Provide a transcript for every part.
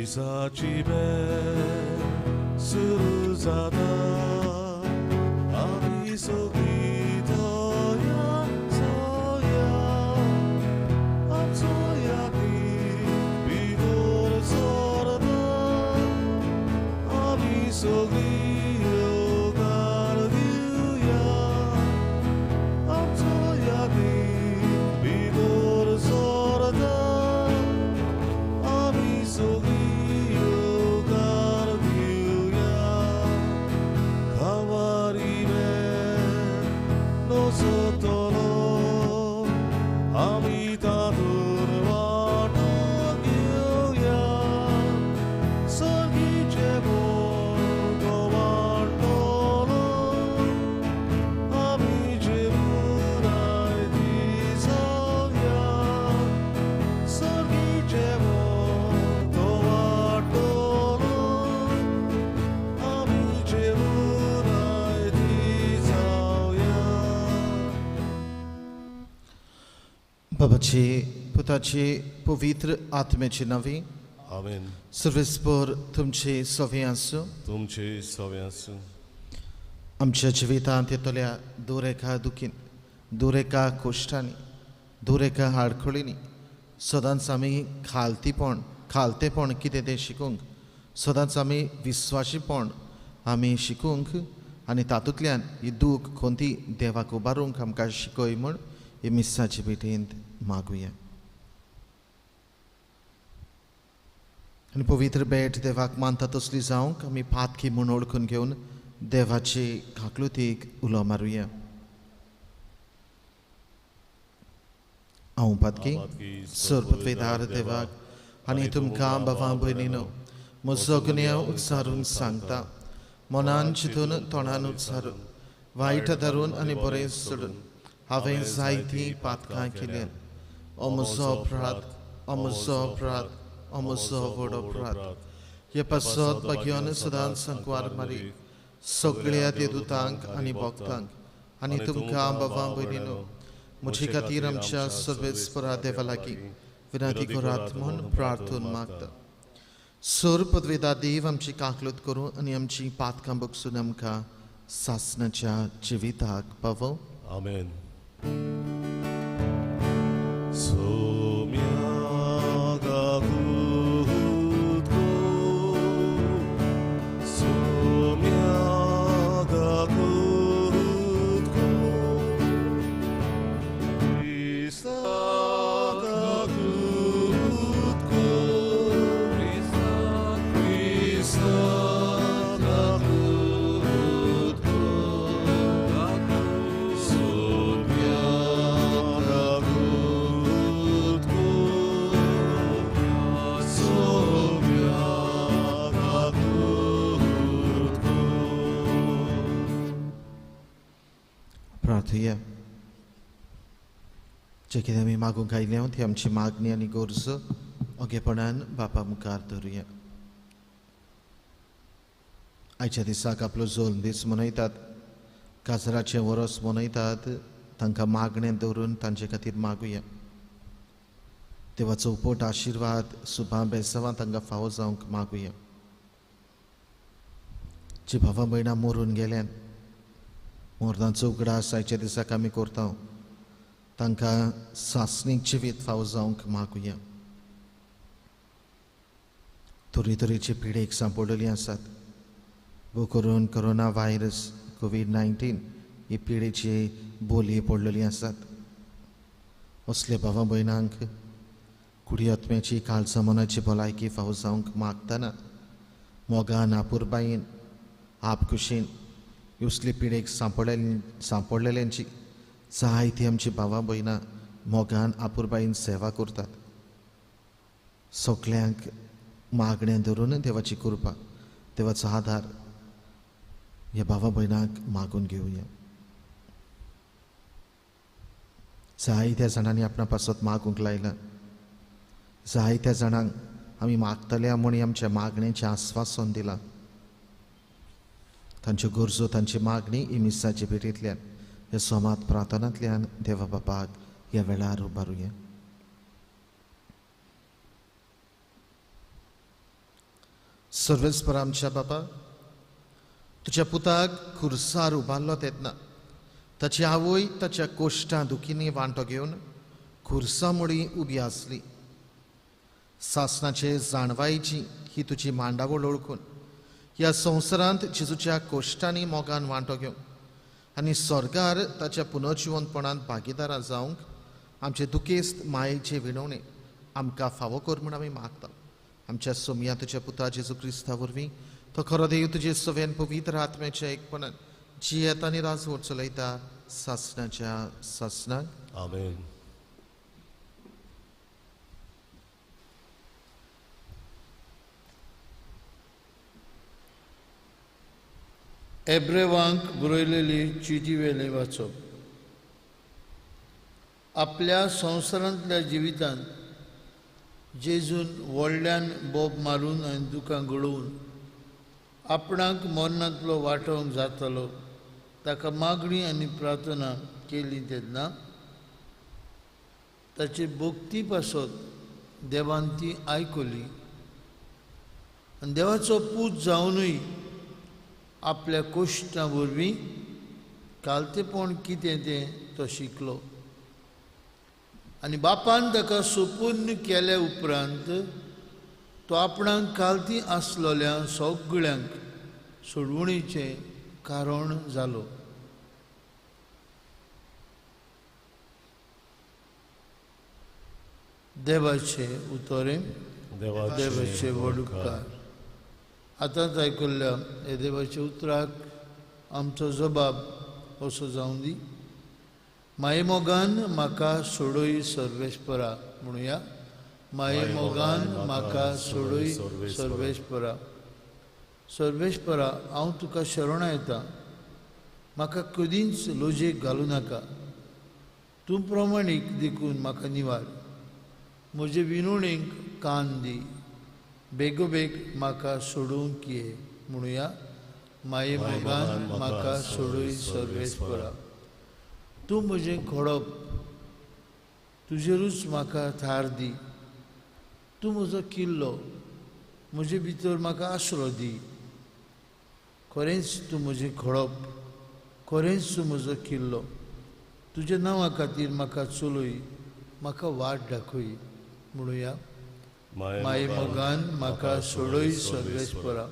दिसाची बेल सुरू जाता आमी सगळीं थंय आसोया आमचो यादीक भितर सरता आमी सगळीं येवकार दिवया आमचो यादीक भितर सरता आमी सगळीं येवकार दिवया खावारी नोसतलो आमी तातूंत वांटो घेवया सर्गीचें बोल तो वांट्टलो आमी जेवणाय दिसोया सर्गीचें बोल तो वांट्टलो आमी जेवणाय दिसोया. बाबाची पुताची पवित्र आत्म्याची नांवी आमेन. सर्वेस्पर तुमचे सवे आसूं. तुमचे सवे आसूं. आमच्या जिवितांत येतल्या दर एका दुखीन, दर एका कोश्टांनी, दर एका आडखळींनी सदांच आमी खालतेपण कितें तें शिकूंक, सदांच आमी विस्वाशीपण आमी शिकूंक आनी तातूंतल्यान ही दूख खंती देवाक उबारूंक आमकां शिकय म्हूण ही मिसाचे भेटेंत मागुया. आनी पवित्र भेट देवाक मानता तसली जावंक आमी पातकी म्हूण वळखून घेवन देवाचे काकलुतीक उलो मारुया. हांव पातकी सरपत्वेदार देवाक आनी तुमकां बाबा भयणीनो म्हजो गुन्यांव उच्चारून सांगता, मनान चिंतून तोंडान उच्चारून वायट धरून आनी बरें सोडून हांवें जायतीं पातकां केल्यात. ओ म्हजो अपराध, ओ म्हजो अपराध, ओ म्हजो व्हड अपराध. हे पासत भाग्यान सदांच संकवार मारी सगळ्या देदुतांक आनी भक्तांक आनी तुमकां बाबा भयणीनो म्हजे खातीर आमच्या सर्वेस्परा देवा लागीं विनंती करात म्हूण प्रार्थून मागता. सर पदवेदा देव आमची काकलूत करूं आनी आमची पातकां बगसून आमकां सासणाच्या जिविताक पावोवं. आमेन. सोम्या काकूत को, सोम्या काकूत को, क्रिस्ता काकूत को, क्रिस्ता काकूत को, सोम्या काकूत को, सोम्या काकूत को. प्रार्थुया. जें कितें आमी मागूंक आयल्या ती आमची मागणी आनी गरजो ओगेपणान बापा मुखार धरुया. आयच्या दिसाक आपलो जोल्म दीस मनयतात, काजराचें वरस मनयतात, तांकां मागणें दवरून तांचे खातीर मागुया. देवाचो उपट आशिर्वाद सुभां बेसांवां तांकां फावो जावंक मागुया. जी भावां भयणां मरून गेल्यान मरणाचो उगडास आयच्या दिसाक आमी करता, तांकां सासणीक जिवीत फावो जावंक मागुया. तरेतरेचे पिडेक सांपडलेली आसात, वो करून कोरोना व्हायरस कोवीड-19 ही पिडेची बोली पडलेली आसात. असल्या भावा भयणांक कुडी आत्म्याची काळजा मनाची भलायकी फावो जावंक मागतना मोगान आपुरबायेन आपखुशीन असले पिडेक सांपडलेल्यांची जायती आमची भावा भयणां मोगान आपुरबायेन सेवा करतात. सगल्यांक मागणें धरून देवाची कृपा देवाचो आदार ह्या भावा भयणांक मागून घेवया. जायत्या जाणांनी आपणा पासत मागूंक लायलां, जायत्या जाणांक आमी मागतल्या म्हूण आमच्या मागणेचें आस्वासन दिलां. तांच्यो गरजो तांची मागणी ही मिसाचे भेटींतल्यान ह्या सोमात प्रार्थनांतल्यान देवा बापाक ह्या वेळार उबारुया. सर्वेस्पर आमच्या बापा, तुज्या पुताक खुर्सार उबारलो तेन्ना ताची आवय ताच्या कोश्टां दुखींनी वांटो घेवन खुर्सा मुळी उबी आसली. सासणाचे जाणवायेची ही तुजी मांडावळ ओळखून ह्या संवसारांत जेजूच्या कोश्टांनी मोगान वांटो घेवंक आनी स्वर्गार ताच्या पुनर्जिवंतपणांत भागीदारां जावंक आमचे दुखेस्त मायेचे विणवणे आमकां फावो कर म्हूण आमी मागता. आमच्या सोमया तुज्या पुता जेजू क्रिस्ता वरवीं तो खरो देव तुजे सवेन पवित्र आत्म्याच्या एकपणान जियेता आनी राजवट चलयता सासणाच्या सासणाक. आमेन. एब्रेवांक बरयलेली चिटी वेलें वाचप. आपल्या संवसारांतल्या जिवितांत जेजून व्हडल्यान बोब मारून आनी दुकां गळोवन आपणाक मरणांतलो वाटोवंक जातालो ताका मागणी आनी प्रार्थना केली तेन्ना ताचे भक्ती पासत देवान ती आयकली आनी देवाचो पूत जावनूय आपल्या कोश्टां वरवीं कालतेपण कितें तें तो शिकलो आनी बापान ताका सुपूर्ण केल्या उपरांत तो आपणाक कालती आसलेल्या सगळ्यांक सोडवणीचें कारण जालो. देवाचे उतरें देवाचे व्हड उपकार. आतांच आयकुल्ल्या हे देवाच्या उतराक आमचो जबाब असो जावं दी. मायेमोगान म्हाका सोडय सर्वेस्परा म्हणुया. मायेमोगान म्हाका सोडय सर्वेस्परा. सर्वेस्परा, हांव तुका शरणां येता, म्हाका कदींच लोजेक घालूं नाका. तूं प्रमाणीक देखून म्हाका निवार, म्हजे विनवणेक कान दी, बेगोबेग म्हाका सोडूंक ये म्हणुया. मायेमोगान म्हाका सोडय सर्वेस्परा. तूं म्हजें खोडप, तुजेरूच म्हाका थार दी. तूं म्हजो किल्लो, म्हजे भितर म्हाका आसरो दी. खरेंच तूं म्हजें खोडप, खरेंच तूं म्हजो किल्लो. तुज्या नांवा खातीर म्हाका चलय, म्हाका वाट दाखय म्हणुया. मायेमोगान म्हाका सोडय सर्वेस्परा.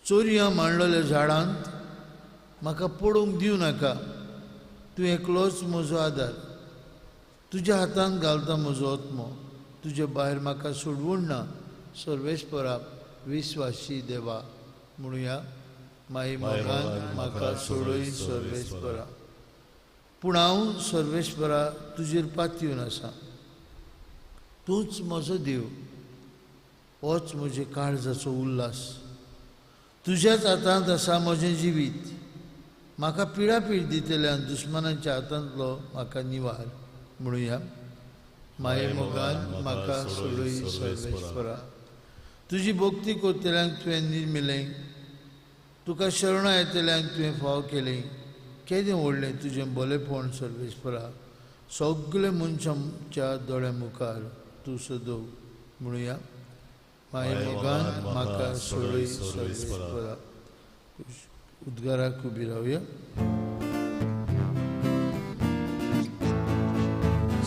चोरयां मांडलेल्या झाडांत म्हाका पडूंक दिवं नाका. तूं एकलोच म्हजो आदार, तुज्या हातांत घालता म्हजो आत्मो. तुजे भायर म्हाका सोडवून ना सर्वेस्परा विस्वासी देवा म्हणुया. मायेमोगान म्हाका सोडय सर्वेस्परा. पूण हांव सर्वेस्परा तुजेर पातयेवन आसा. तूंच म्हजो देव, होच म्हजे काळजाचो उल्हास. तुज्याच हातांत आसा म्हजें जिवीत. म्हाका पिडापीड दितल्यान दुस्मानाच्या हातांतलो म्हाका निवार म्हणुया. मायेमोगान म्हाका सोडय सर्वेस्परा. तुजी भक्ती करतल्यांक तुवें निर्मिलें, तुका शरणां येतल्यांक तुवें फाव केलें. केदें व्हडलें तुजें बरेपण सर्वेस्परा, सगळे मनशांच्या दोळ्यां मुखार तूं सदो म्हणुया. मायेमोगान म्हाका सोडय सर्वेस्परा. उद्गाराक उबी रावया.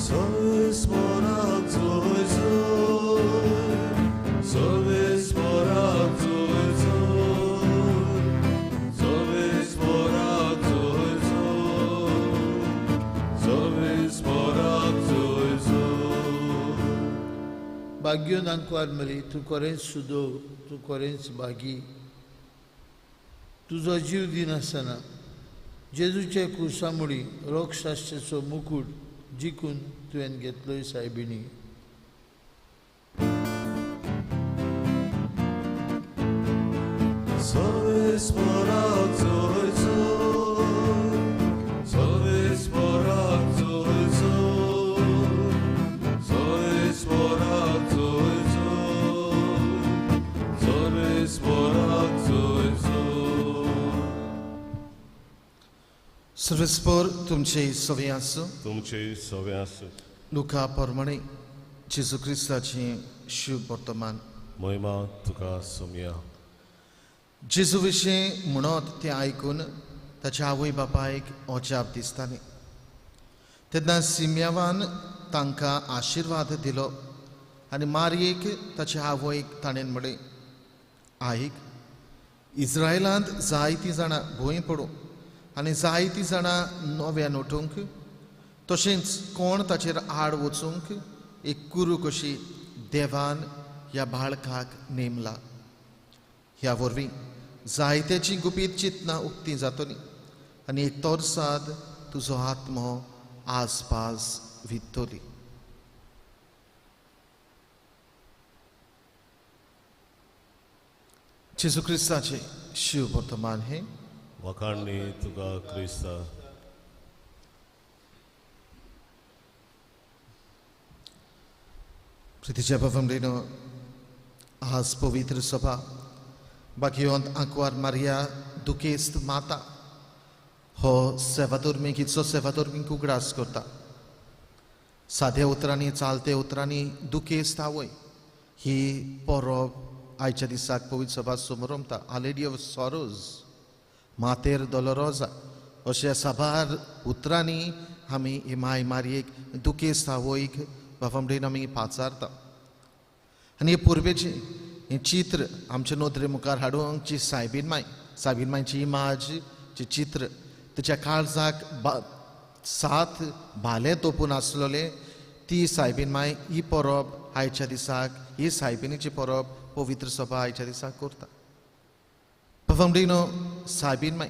सर्वेस्पराक जोय जोय, सर्वेस्पराक जोय जोय, सर्वेस्पराक जोय जोय, सर्वेस्पराक जोय जोय. भाग्योन आंकवार मरी, तूं खरेंच सुदो, तूं खरेंच भागी. तुजो जीव दिनासतना जेजूचे कुर्सामुडी रोगशास्त्राचो मुकूट जिखून तुवें घेतलोय सायबिणी. सर्वेस्पराक जोय जोय, सर्वेस्पराक जोय जोय, सर्वेस्पराक जोय जोय, सर्वेस्पराक जोय जोय. सर्वेस्पर तुमचे सवे आसूं. तुमचे सवे आसूं. लुका प्रमाणे जेजू क्रिस्ताचें शुभ वर्तमान. महिमा तुका सोमया. जेजू विशीं म्हणत तें आयकून ताच्या आवय बापायक अजाप दिसतालें. तेन्ना सिम्यावान तांकां आशिर्वाद दिलो आनी मारयेक ताच्या आवयक ताणें म्हणलें, आयक, इस्रायलांत जायतीं जाणां भंय पडूं आनी जायतीं जाणां नव्यान उठूंक, तशेंच कोण ताचेर आड वचूंक एक कुरू कशी देवान ह्या बाळकाक नेमला. ह्या वरवीं जायत्याची गुपीत चिंतनां उक्ती जातली आनी एक तोरसाद तुजो आत्मो आसपास वित्तली. जेजू क्रिस्ताचें शिव वर्तमान हें. वखाणणी तुका क्रिस्ता. प्रितीच्या बाबांनो, आज पवित्र सभा बाकियोंत आंकवार मारिया दुखेस्त माता हो सेवाधर्मीक हिचो सेवाधर्मीक उगडास करता. साद्या उतरांनी चालते उतरांनी दुखेस्त आवय ही परब आयच्या दिसाक पवित्र सभा समरमता. Our lady of sorrows, Mater Dolorosa अशा साबार उतरांनी आमी हे माय मारयेक दुखेस्त आवयक बाबामडेन आमी पाचारता. आनी हे पुर्वेचें हें चित्र आमच्या नदरे मुखार हाडूंक जी सायबीन माय, सायबीन मायची इमाज, जी चित्र तिच्या काळजाक सात भाले तोपून आसलेले ती सायबीन माय ही परब आयच्या दिसाक, ही सायबिनीची परब पवित्र सभा आयच्या दिसाक करता. बाबामडेनो, सायबीन माय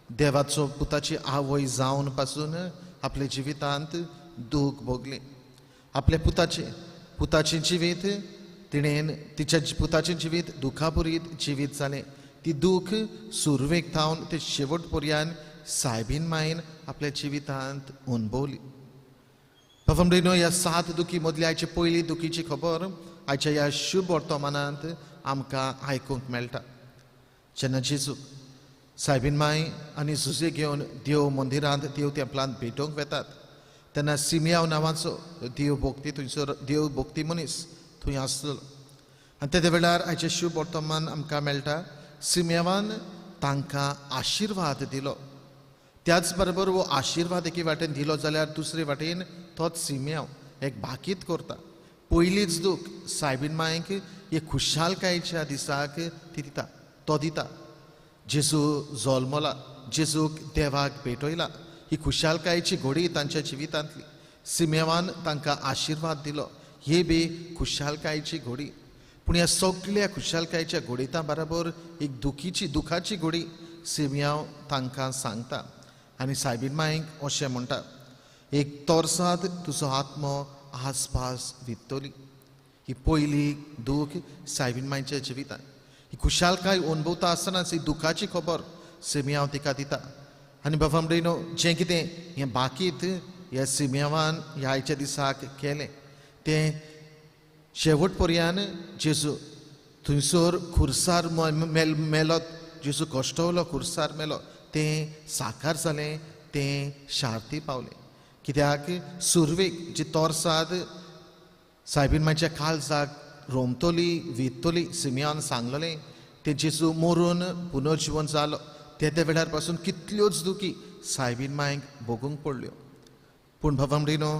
देवाचो पुताची आवय जावन पासून आपल्या जिवितांत दूख भोगलें. आपल्या पुताचें जिवीत तिणेन तिच्या पुताचें जिवीत दुखापुरीत जिवीत जालें. ती दूख सुरवेक थावन ते शेवट पर्यंत सायबीन मायन आपल्या जिवितांत अणभवली. बाबामडेनो, ह्या सात दुखी मदली आयची पयली दुखीची खबर आयच्या ह्या शुभ वर्तमानांत आमकां आयकूंक मेळटा. जेन्ना जेजू सायबीन माय आनी जुजे घेवन देव मंदिरांत देव तेंपलांत भेटोवंक वेतात तेन्ना सिमियाव नांवाचो देव भोक्ती थंयसर देव भोक्ती मनीस थंय आसलो. आनी तेदे वेळार आयचें शुभ वर्तमान आमकां मेळटा, सिमियावान तांकां आशिर्वाद दिलो. त्याच बरोबर हो आशिर्वाद एके वाटेन दिलो जाल्यार दुसरे वाटेन तोच सिमियाव एक भाकीत करता. पयलीच दूख सायबीन मायक हे खुशालकायेच्या दिसाक ती दिता, तो दिता. जेजू जल्मला, जेजूक देवाक भेटयला, ही खुशालकायेची घोडी तांच्या जिवितांतली. सिमेवान तांकां आशिर्वाद दिलो, ही बी खुशालकायेची घोडी. पूण ह्या सगल्या खुशालकायेच्या घोडयेता बराबर एक दुखाची घोडी सिमियांव तांकां सांगता आनी सायबीन मायक अशें म्हणटा, एक तोरसाद तुजो आत्मो आसपास वित्तली. ही पयली दूख सायबीन मायच्या जिवितांत. ही खुशालकाय अणभवता आसतनाच ही दुखाची खबर सिमियांव तिका दिता. आनी बाबामडेनो, जें कितें हें बाकीत ह्या सिमियांवान ह्या आयच्या दिसाक केलें तें शेवट पर्यान जेजू थंयसर खुर्सार मेलो, जेजू कश्टवलो खुर्सार मेलो, तें साकार जालें, तें शार्ती पावलें. कित्याक सुरवेक जी तोरसाद सायबीन मायच्या काळजाक रोमतली वित्तली सिमियान सांगलें तें जेजू मरून पुनर्जिवन जालो. ते वेळार पासून कितल्योच दुखी सायबीन मायक भोगूंक पडल्यो. पूण बाबामडेनो,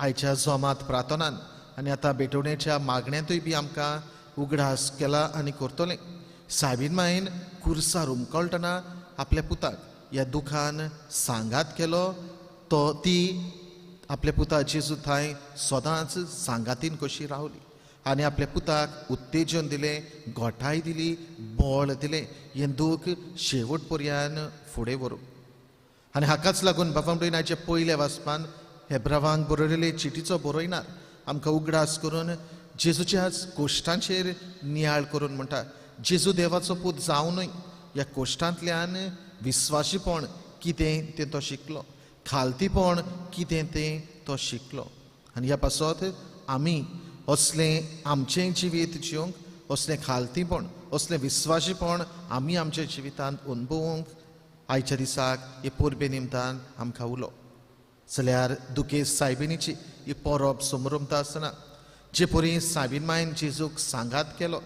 आयच्या जोमात प्रार्थनान आनी आतां भेटवणेच्या मागण्यांतूय बी आमकां उगडास केला आनी करतलें. सायबीन मायन कुर्सार उमकळटना आपल्या पुताक ह्या दुखान सांगात केलो, तो ती आपल्या पुता जेजू थंय सदांच सांगातीन कशी रावली आनी आपल्या पुताक उत्तेजन दिलें, गोठाय दिली, बळ दिलें, हें दूख शेवट पर्यंत फुडें व्हरूंक. आनी हाकाच लागून बाबामडेनाच्या पयल्या वाचपान हेब्रावांक बरयलेले चिटीचो बरयणार आमकां उगडास करून जेजूच्याच कोश्टांचेर नियाळ करून म्हणटा, जेजू देवाचो पूत जावनूय ह्या कोश्टांतल्यान विस्वाशीपण कितें तें तो शिकलो, खालतीपण कितें तें तो शिकलो. आनी ह्या पासत आमी असलें आमचें जिवीत जिवंक, असलें खालतीपण, असलें विस्वाशीपण आमी आमच्या जिवितांत अणभवूंक आयच्या दिसाक हे परबे निमतान आमकां उलो. जाल्यार दुखेस्त सायबिनीची ही परब समरमता आसतना जे परी सायबीन मायन जेजूक सांगात केलो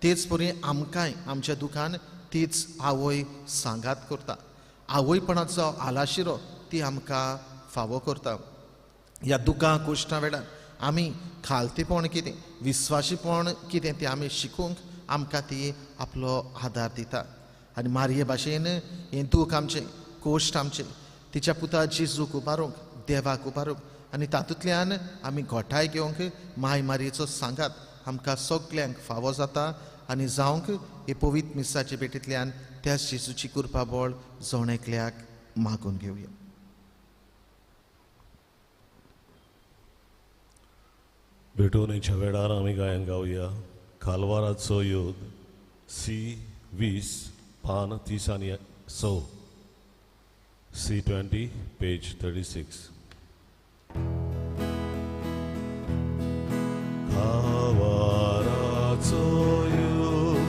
तेच परी आमकांय आमच्या दुखान तीच आवय सांगात करता. आवयपणाचो आलाशिरो ती आमकां फावो करता. ह्या दुखां कुश्टां वेळार आमी खालतीपण कितें, विस्वाशीपण कितें तें आमी शिकूंक आमकां ती आपलो आदार दिता. आनी मारये भाशेन हें दूख आमचें, कोश्ट आमचें तिच्या पुता जेजूक उबारूंक, देवाक उबारूंक आनी तातूंतल्यान आमी घोटाय घेवंक माय मारयेचो सांगात आमकां सगल्यांक फावो जाता. आनी जावंक हे पवित्र मिसाचे भेटींतल्यान त्या जेजूची कृपा बळ जण एकल्याक मागून घेवया. भेटवणेच्या वेळार आमी गायन गावया कालवाराचो योद सी 20 पान 30 आनी 100 सी 20 पेज 36. कालवाराचो योद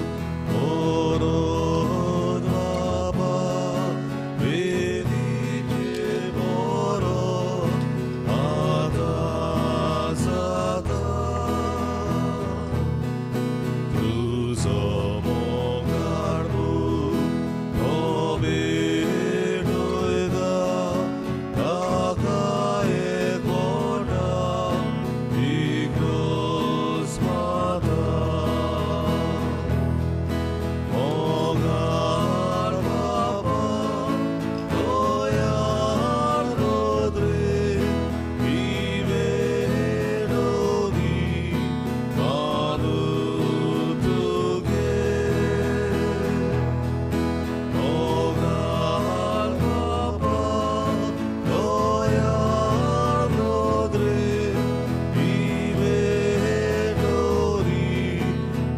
ओरोद बाबा वेदीचे बरो आतां जाता तुजो मोगाळ तो भेटयता ताका एकवटा इग्रोस माता मोगाळ बाबा दयाळ रोद्रे ही वेडोनी मानू तुगे मोगाळ बाबा दयाळ रोद्रे ही वेडोनी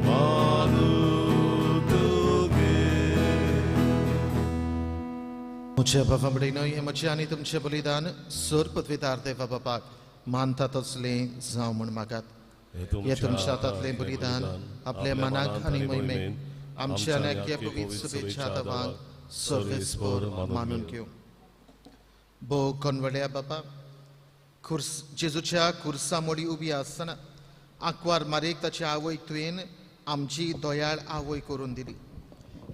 मानू तुगे. म्हज्या बाबा भयणीनो, हें म्हजें आनी तुमचें बलिदान सर पदवीदार देवा बापाक मानता तसलें जावं म्हूण मागात. हें तुमच्या हातांतलें बलिदान आपल्या मनाक आनी मोहिमेक आमच्या आनी आख्या पवित्र सभेच्या देवाक सर्वेस्पर मानून घेवं. भोव कनवड्या बाबा, खुर्स जेजूच्या खुर्सा मोडी उबी आसतना आंकवार मारेक ताची आवयक तुवें आमची दयाळ आवय करून दिली.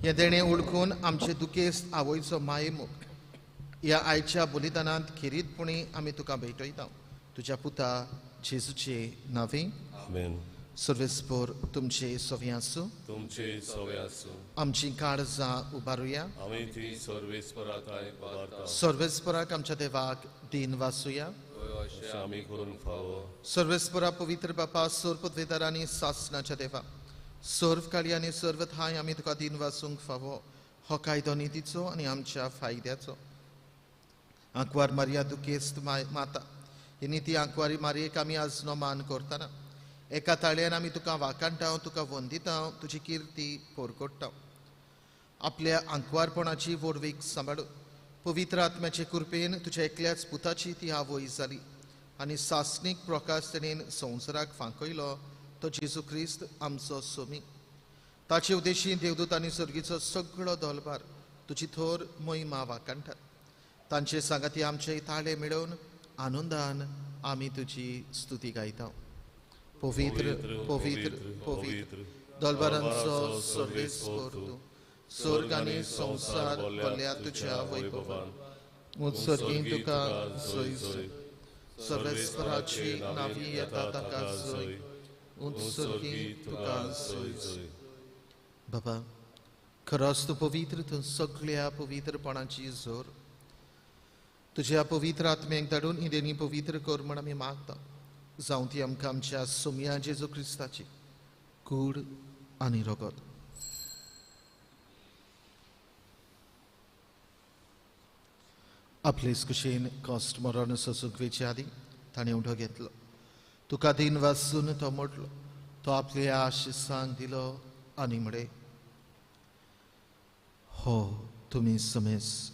हें देणें ओळखून आमचे दुखेस्त आवयचो मायेमोग ह्या आयच्या बलिदानांत खेरीतपणी आमी तुका भेटयता. तुज्या पुता जेजूचे नांवे. आमेन. सर्वेस्पर तुमचे सवे आसूं. तुमचे सवे आसूं. आमची काळजां उबारुया. आमी ती सर्वेस्परा थांय उबारता. सर्वेस्पराक आमच्या देवाक दीन वासुया. अशें आमी करूंक फावो. सर्वेस्परा पवित्र बापा, सर्व पदवेदार आनी सासणाच्या देवा, सर्व काळी आनी सर्व थांय आमी तुका दीन वासूंक फावो. हो कायदो नितीचो आनी आमच्या फायद्याचो. आंकवार मारिया दुखेस्त माता, ही निती आंकवारी मारयेक आमी आज मान करतना एका ताळ्यान आमी तुका वाखाणटा, तुका वंदिता, तुजी किर्ती पोरकोडटा. आपल्या आंकवारपणाची व्हडवीक सांबाळून पवित्र आत्म्याचे कृपेन तुज्या एकल्याच पुताची ती आवय जाली आनी सासणीक प्रकाश तेणेन संवसाराक फांकयलो तो जेजू क्रिस्त आमचो सोमी. ताचे उद्देशी देवदूत आनी सर्गीचो सगळो दलभार तुजी थोर महिमा वाखाणटात. तांचे सांगाती आमचे ताळे मेळोवन आनंदान आमी तुजी स्तुती गायता. पवित्र पवित्र पवित्र दलभारांचो सर्वेस्पर तूं, स्वर्ग आनी संवसार भरल्या तुज्या वैभवान. उत्सर्गीं तुका जय जय, सर्वेस्पराची नावी येता ताका जय, उत्सर्गीं तुका जय जय. बाबा, खरोच तूं पवित्र, तूं सगळ्या पवित्रपणाची जोर. तुज्या पवित्र आत्म्याक धाडून ही देणी पवित्र कर म्हण आमी मागता. जावं ती आमकां आमच्या सोमया जेजू क्रिस्ताची कूड आनी रगत. आपलेच कुशेन कश्ट मरण सोसूंक वेचे आदीं ताणें उठो घेतलो. तुका दीन वासून तो मोडलो, तो आपल्या आशिसांक दिलो आनी म्हळें, हो तुमी समेस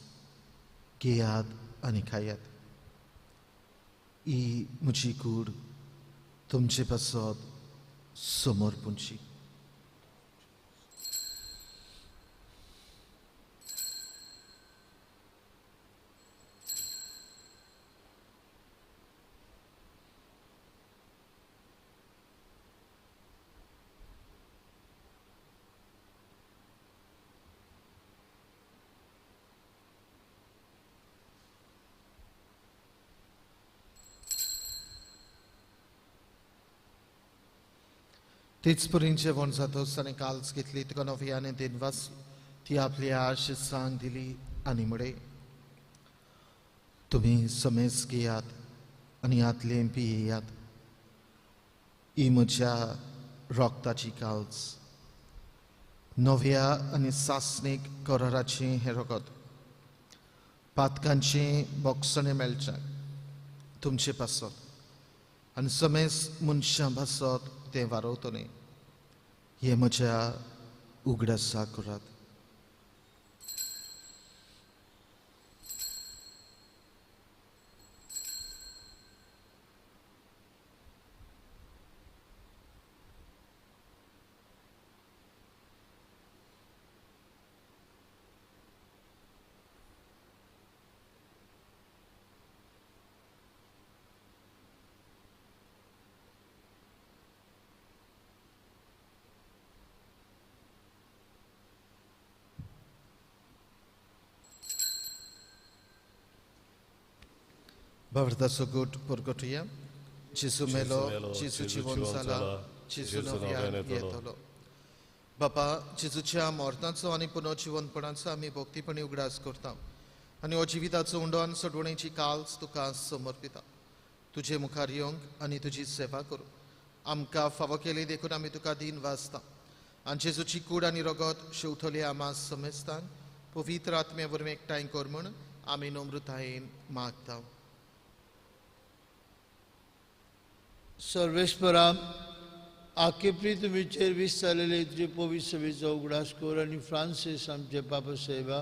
घेयात आनी खायात. ही म्हजी कूड तुमचे पासत समोर पुंची. तीच पुरीन जेवण जातोच ताणें काल्स घेतली, तुका नव्याने दिनवास ती आपली आश सांग दिली आनी म्हळें, तुमी समेज घेयात आनी हातलें पियेयात, ही म्हज्या रोगताची काल्स, नव्या आनी सासणीक कराराचें हें रगत, पातकांचें बोगसणें मेळचें तुमचे पासत आनी समेज मनशां पासत तें वारोवतलें, हें म्हज्या उगडासा करात. भावार्थाचो गोट परगटुया. जेजू मेलो, जेजू जिवन जाला, जेजू नव्यान येतलो. बापा, जेजूच्या मरणाचो आनी पुनर्जिवनपणाचो आमी भक्तीपणी उगडास करता आनी हो जिविताचो उंडो आनी सोडवणेची काल्स तुका समर्पिता. तुजे मुखार येवंक आनी तुजी सेवा करूं आमकां फावो केली देखून आमी तुका दीन वाचता आनी जेजूची कूड आनी रगत शेवतली आमा समेस्तांक पवित्र आत्म्या वरवीं एकठांय कर म्हूण आमी नम्रतायेन मागता. सर्वेस्परा, आकेप्री तुमीचेर वीस जालेले तुजे पवित्र सभेचो उगडास कर आनी फ्रांसीस आमचे पापा साहेबा,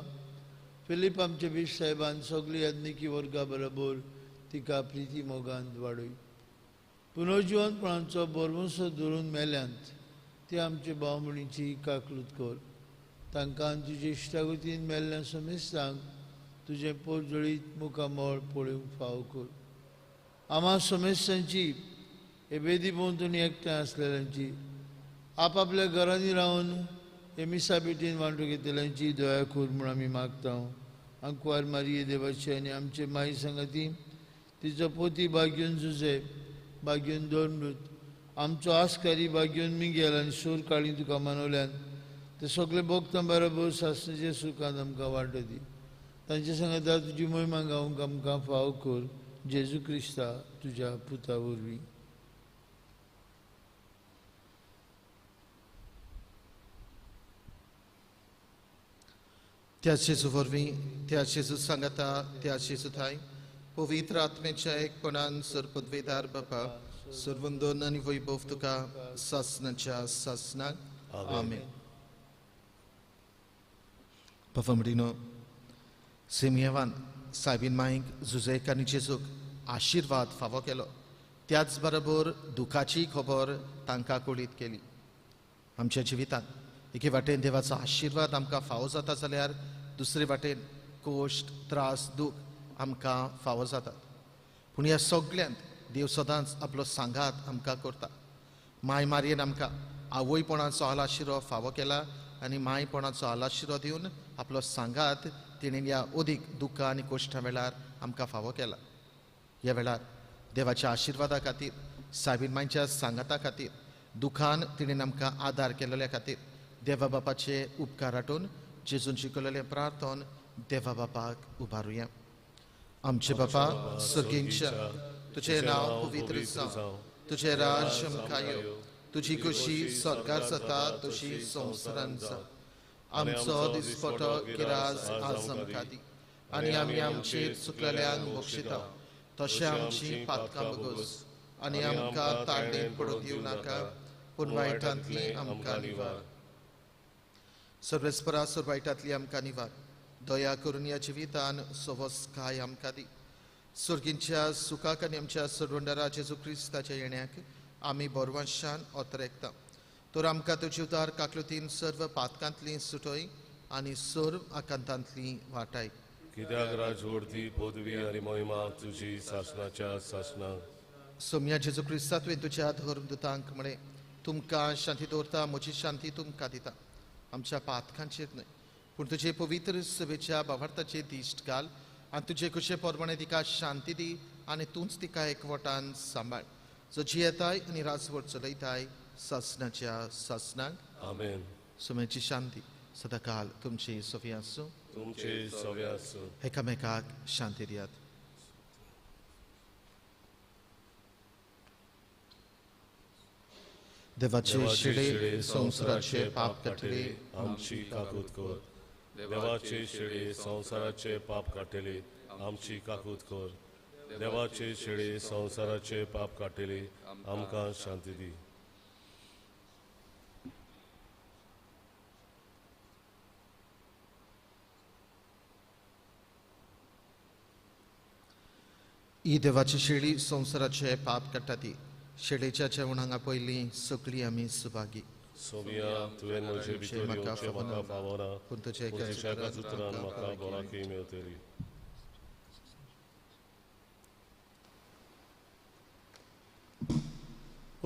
फिलीप आमचे बीश साहेबान सगळी याज्ञिकी वर्गा बरोबर तिका प्रिती मोगान वाडय. पुनर्जिवनपणाचो बरवंसो धरून मेल्यांत ते आमचे भावभयणीची काकलूत कर. तांकां तुजे इश्टागतीन मेल्ल्या समेस्तांक तुजें पोरजळीत मुखामळ पळोवंक फावो कर. आमा समेस्तांची हे वेदी भोंवतणी एकठांय आसलेल्यांची, आपापल्या घरांनी रावन हे मिसा भेटीन वांटो घेतल्यांची दया कर म्हूण आमी मागता. आंकवार मारिये देवाची आनी आमचे माई सांगाती तिचो पोती बाग्यून जुजे बाग्यून दोन आमचो आस्कारी बाग्यून मिगेल आनी सूर काळी तुका मानवल्यान ते सगळे भोगतां बरोबर सासणाचे सुखान आमकां वांटो दी. तांचे सांगाता तुजी मोहिमा गावंक आमकां फावो कर, जेजू क्रिस्ता तुज्या पुता वरवीं. त्या जेजू वरवीं, त्या जेजू सांगाता, त्या जेजू थाय पवित्र आत्म्याच्या एकपणान सर्वपदवेदार बापा, सर्वंदन आनी वैभव तुका सासणाच्या सासणाक. आमेन. बाबा म्हणिनो, सिमियवान सायबीन माईक जुजेक आनी जेजूक आशिर्वाद फावो केलो, त्याच बरोबर दुखाची खबर तांकां कळीत केली. आमच्या जिवितांत एके वाटेन देवाचो आशिर्वाद आमकां फावो जाता जाल्यार दुसरे वाटेन कोश्ट, त्रास, दूख आमकां फावो जातात. पूण ह्या सगळ्यांत देव सदांच आपलो सांगात आमकां करता. माय मारयेन आमकां आवयपणाचो आलाशिरो फावो केला आनी मायपणाचो आलाशिरो दिवन आपलो सांगात तिणें ह्या अदीक दुख्खा आनी कोश्टा वेळार आमकां फावो केला. ह्या वेळार देवाच्या आशिर्वादा खातीर, सायबीन मांयच्या सांगाता खातीर, दुखान तिणें आमकां आदार केल्ल्या खातीर देवा बापाचे उपकार आठोवन जेजून शिकयलेलें प्रार्थन देवा बापाक उबारुया. आमचे बापा सर्गींच्या, तुजें नांव पवित्र जावं, तुजें राज्य आमकां येवं, तुजी खुशी स्वर्गार जाता तशी संवसारांत जावं. आमचो दिसपटो गिराज आज आमकां दी आनी आमी आमचेर चुकलेल्यांक बक्षिता तशें आमची पातकां बगोस आनी आमकां तांडीत पडूंक दिवं नाका, पूण वायटांतली आमकां निवार. सर्वेस्परा, सर्व वायटांतली आमकां निवार. दया करून ह्या जिवितान सवस्काय आमकां दी. सर्गींच्या सुखाक आनी आमच्या सर्वंडरा जेजू क्रिस्ताच्या येण्याक आमी बरवंशान ओतरेकता. तर आमकां तुजी उदार काकलुतीन सर्व पातकांतली सुटय आनी सर्व आकांतांतली वाटाय. कित्याक राजवडती पदवी आनी महिमा तुजी सासणाच्या सासणाक. सोम्या जेजू क्रिस्ता, तुवें तुज्या धर्मदूतांक म्हळें, तुमकां शांती दवरता, म्हजी शांती तुमकां दिता. आमच्या पातकांचेर न्हय पूण तुजे पवित्र सभेच्या भावार्थाचे दिश्ट घाल आनी तुजे खुशे प्रमाणे तिका शांती दी आनी तूंच तिका एकवटान सांबाळ, जो जियेताय आनी राजवट चलयताय सासनाच्या सासनाक आमेन. सुमेची शांती सदाकाल तुमची सोफी आसूं. तुमचे सवे आसूं. एकामेकाक शांती दियात. देवाचे शिडे संवसाराचे पाप काडटले आमची काकूत कर. देवाचे शिडे संवसाराचे पाप काडटले आमची काकूत कर. देवाचे शिडे संवसाराचे पाप काडटले आमकां शांती दी. ही देवाची शेळी संवसाराचे पाप काडटा ती शेळेच्या जेवणांगा पयलीं सगळीं आमी सुभागी. सोमिया तुवें म्हजे भितर येवचें म्हाका फावना, पूण तुज्या पूण तुज्या एकाच उतरान म्हाका भलायकी मेळटली.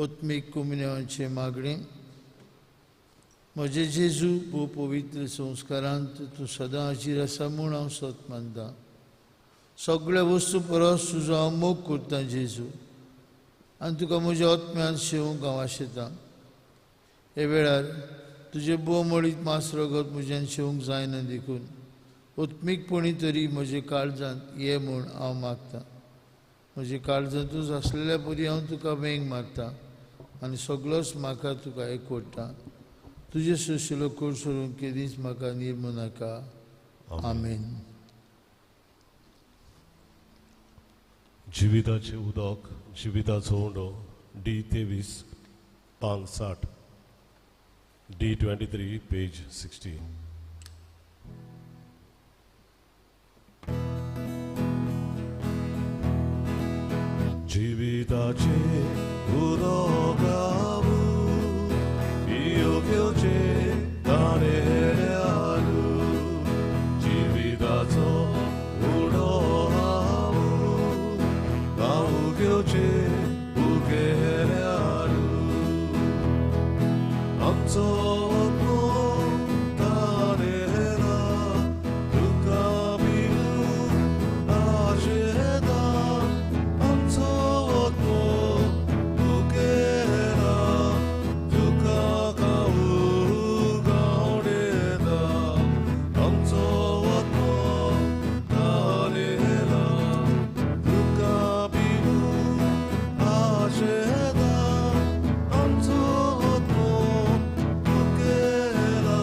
आत्मीक कुमिन्यांचे मागणें. म्हजे जेजू भोव पवित्र संस्कारांत तूं सदां हाजीर आसा म्हूण हांव सत मानता. सगळ्या वस्तू परस तुजो हांव मोग करतां जेजू, आनी तुका म्हज्या आत्म्यान शेवंक हांव आशेतां. हे वेळार तुजें भोवमळीत मांस रगत म्हज्यान शेवंक जायना देखून आत्मीकपणी तरी म्हजे काळजांत ये म्हूण हांव मागतां. म्हजे काळजांतूच आसलेल्या परी हांव तुका वेंग मारता आनी सगळोच म्हाका तुका एकवटा. तुजें सोशिलो कोड सोडून केदींच म्हाका निर्मू नाका. आमेन. जिविताचें उदक जिविताचो उंडो डी 23 पान 60 डी 23 पेज 60. जिविताचें उदक हांव पियोवचें ताणें जिविताचो उंडो हांव गांव उगेल्यारू आमचो आत्मो ताणेला तुका पिवूंक आशेता. आमचो आत्मो उगेला तुका खावूंक आवडटा. आमचो आत्मो ताणेला तुका पिवूंक आशेता. आमचो आत्मो उगेला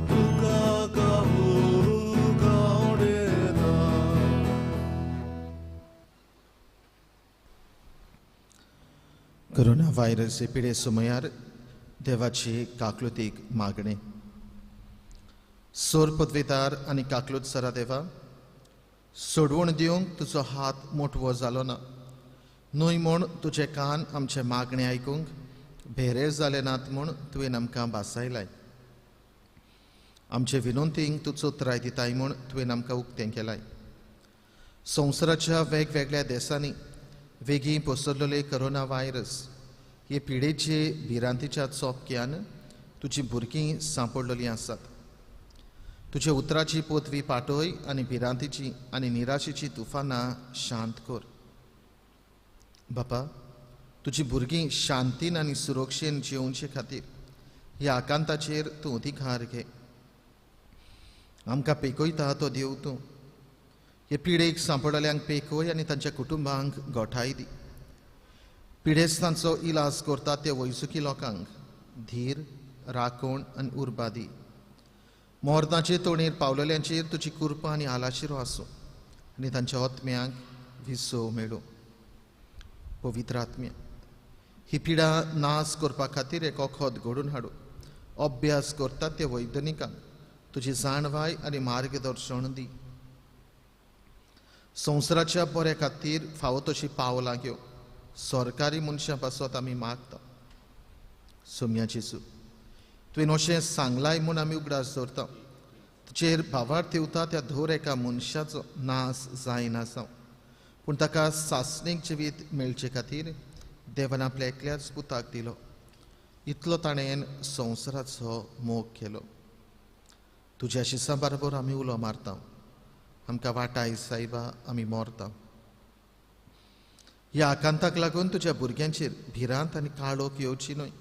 तुका खावूंक आवडटा. कोरोना व्हायरस हे पिडे समयार देवाची काकलुतीक मागणें. सोर पदवेदार आनी काकलूत सरा देवा, सोडवण दिवंक तुजो हात मोटवो जालो ना न्हय म्हूण तुजे कान आमचे मागणें आयकूंक भेरे जाले नात म्हूण तुवें आमकां भासायलाय. आमचे विनंतींक तूं चोत्राय दिताय म्हूण तुवें आमकां उक्तें केलाय. संवसाराच्या वेगवेगळ्या देशांनी वेगीं पसरलेले कोरोना व्हायरस हे पिडेचे भिरांतीच्या चोपक्यान तुजी भुरगीं सांपडलेलीं आसात. तुज्या उतराची पोतवी पाटय आनी भिरांतीची आनी निराशेची तुफानां शांत कर. बापा, तुजी भुरगीं शांतीन आनी सुरक्षेन जियोवचे खातीर ह्या आकांताचेर तूं अधिकार घे. आमकां पेकयता तो देव तूं. हे पिडेक सांपडल्यांक पेकय आनी तांच्या कुटुंबांक गोठाय दी. पिडेस्तांचो इलाज करता ते वैजकी लोकांक धीर, राखण आनी उर्बा दी. मोर्दाचे तोणेर पावलेल्यांचेर तुजी कृपा आनी आलाशिरो आसूं आनी तांच्या आत्म्यांक विसव मेळूं. पवित्र आत्म्या, ही पिडा नाश करपा खातीर एक वखद घडोवन हाडूं. अभ्यास करतात ते वैज्ञानिकांक तुजी जाणवाय आनी मार्गदर्शन दी. संवसाराच्या बऱ्या खातीर फावो तशी पावलां घेव सरकारी मनशां पासत आमी मागता. सोम्या जेजू, तुवें अशें सांगलाय म्हूण आमी उगडास दवरता. तुजेर भावार्थ येवता त्या धर एका मनशाचो नाश जायना जावं, पूण ताका सासणीक जिवीत मेळचे खातीर देवान आपल्या एकल्याच पुताक दिलो. इतलो ताणें संवसाराचो मोग केलो. तुज्या शिसां बरोबर आमी उलो मारता. आमकां वाटाय सायबा, आमी मरता. ह्या आकांताक लागून तुज्या भुरग्यांचेर भिरांत आनी काळोख येवची न्हय.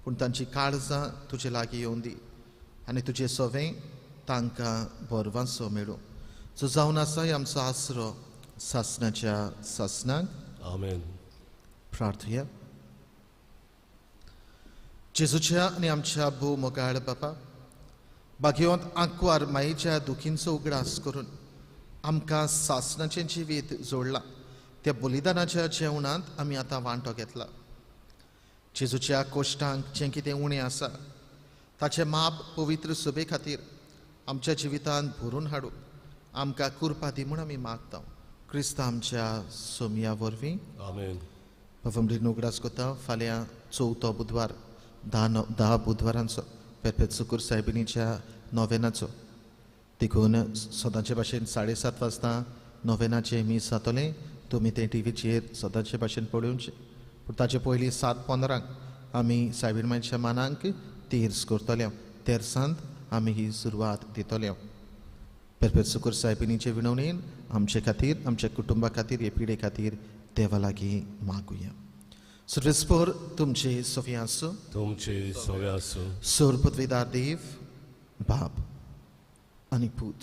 पूण तांची काळजां तुजे लागीं येवन दी आनी तुजें सवें तांकां बरवांसो मेळूं. सो जावन आसा आमचो आसरो सासणाच्या सासणाक. आमेन. प्रार्थया. जेजूच्या आनी आमच्या भोव मोगाळ बापा, भाग्यवंत आंकवार मायेच्या दुखींचो उगडास करून आमकां सासणाचें जिवीत जोडलां. त्या बलिदानाच्या जेवणांत आमी आतां वांटो घेतला. जेजूच्या कोश्टांक जें कितें उणें आसा ताचें माप पवित्र सभे खातीर आमच्या जिवितांत भरून हाडूं आमकां कुरपा दी म्हूण आमी मागता क्रिस्ता आमच्या सोमया वरवीं. आमेन. बाबा उगडास करता फाल्यां चवथो बुधवार 10 बुधवारांचो पेरपेत सुकूर सायबिणीच्या नोवेनाचो. देखून सदांचे भाशेन 7:30 वाजता नोवेनाचें मीस जातलें. तुमी तें टिवीचेर सदांचे भाशेन पळोवचें. पूण ताचे पयलीं 7:15 आमी सायबीण मायच्या मानांक तेर्स करतले. तेर्सांत आमी ही सुरवात दितले. पेरपेत सुकूर सायबिणीचे विनवणेन आमचे खातीर, आमच्या कुटुंबा खातीर, हे पिढे खातीर देवा लागीं मागुया. सर्वेस्पोर तुमचे सवे आसूं. तुमचे सवे आसूं. सर्वपदवीदार देव बाप आनी पूत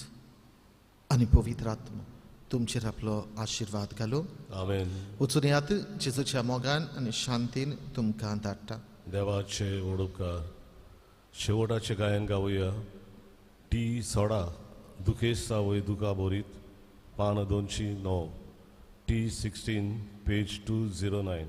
आनी पवित्र आत्मा तुमचेर आपलो आशिर्वाद घालूं. आमेन. वचून यात जेजूच्या मोगान आनी शांतीन तुमकां धाडटा. देवाचे उपकार. शेवटाचें गायन गावया. टी 16 दुखेस्ता वय दुका बोरीत, पान 209, T 16 page 209.